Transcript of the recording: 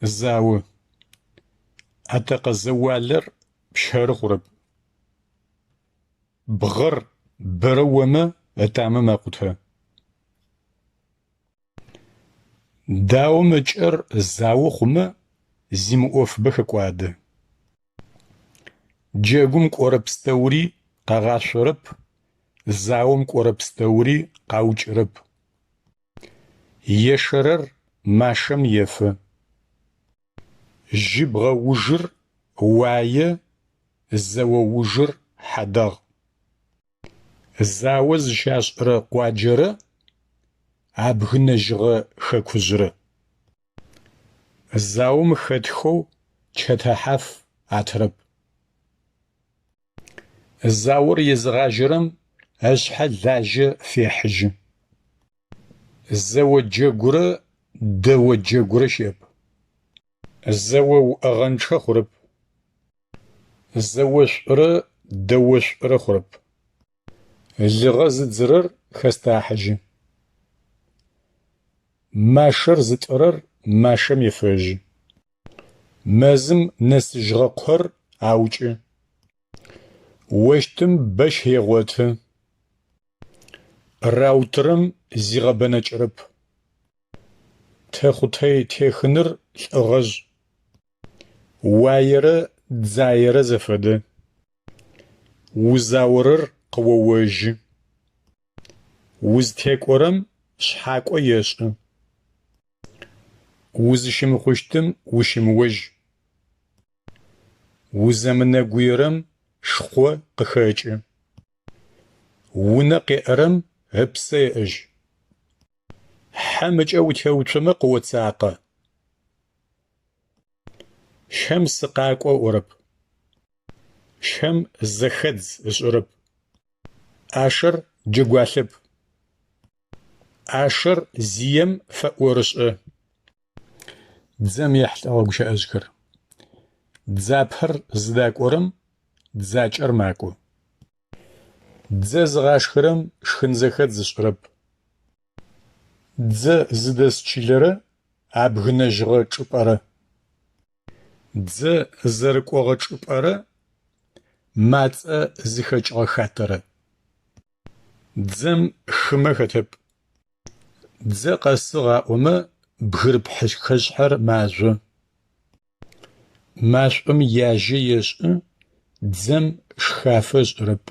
Зао. Атэкъэ зэуалэр пщэры хъурэп. Бгъэр бэрэ омэ ытамэ мэкъутэ. Даом ыкӏэр зао хъумэ, зимыӏофыбэ хэкӏуадэ. Джэгум кӏорэ пстэури къагъашъорэп, заом кӏорэ пстэури къаукӏырэп. Ешэрэр машэм ефэ. Жьыбгъэ ужыр уае, зэо ужыр хьадагъ. Зао зыщашӏырэ къуаджэрэ абгынэжьыгъэ хэкужъырэ. Заом хэтхэу чэтэ хьаф атырэп. Заор езыгъажьэрэм ышъхьэ лажьэ фехьыжьы. Зэо джэгурэ дэо джэгурэ щыӏэп. Зэо уӏэгъэнчъэ хъурэп. Зэошӏурэ дэошӏурэ хъурэп. Лыгъэ зыдзырэр хэстахьыжьы. Машэр зытӏырэр машэм ефэжьы. Мэзым нэсыжьыгъэ къор аукӏы. Ощтым бэщ егъоты. Раутырэм зигъэбэнэкӏырэп. Тэхъутэ техыныр лӏыгъэжъ. Уаерэ дзаерэ зэфэдэ. Узаорэр къыоожьы. Узтекӏорэм шъхьакӏо ешӏы. Узыщымыхъущтым ущымыожь. Узэмынэгуерэм шхъо къыхэкӏы. Унэ къеӏэрэм ыпсэ еӏэжь. Хьэм ыкӏэ утеуцомэ къыоцакъэ. Щэм сыкъакӏо ыӏорэп. Щэм зэхэдз ышӏырэп. Ӏашэр джэгуалъэп. Ӏашэр зием фэӏорышӏэ. Дзэм ехьылӏэгъэ гущыӏэжъхэр. Дзапэр зыдакӏорэм дзакӏэр макӏо. Дзэ зыгъашхэрэм шхын зэхэдз ышӏырэп. Дзэ зыдэс чылэрэ абгынэжьыгъэ чӏыпӏэрэ. Дзэ зэрыкӏогъэ чӏыпӏэрэ мацӏэ зыхэкӏыгъэ хатэрэ. Дзэм хымэ хэтэп. Дзэ къэсыгъ аӏомэ, бгырыпхышъхьэр мажъо. Машӏом яжьэ ешӏы, дзэм шхафэ ышӏырэп.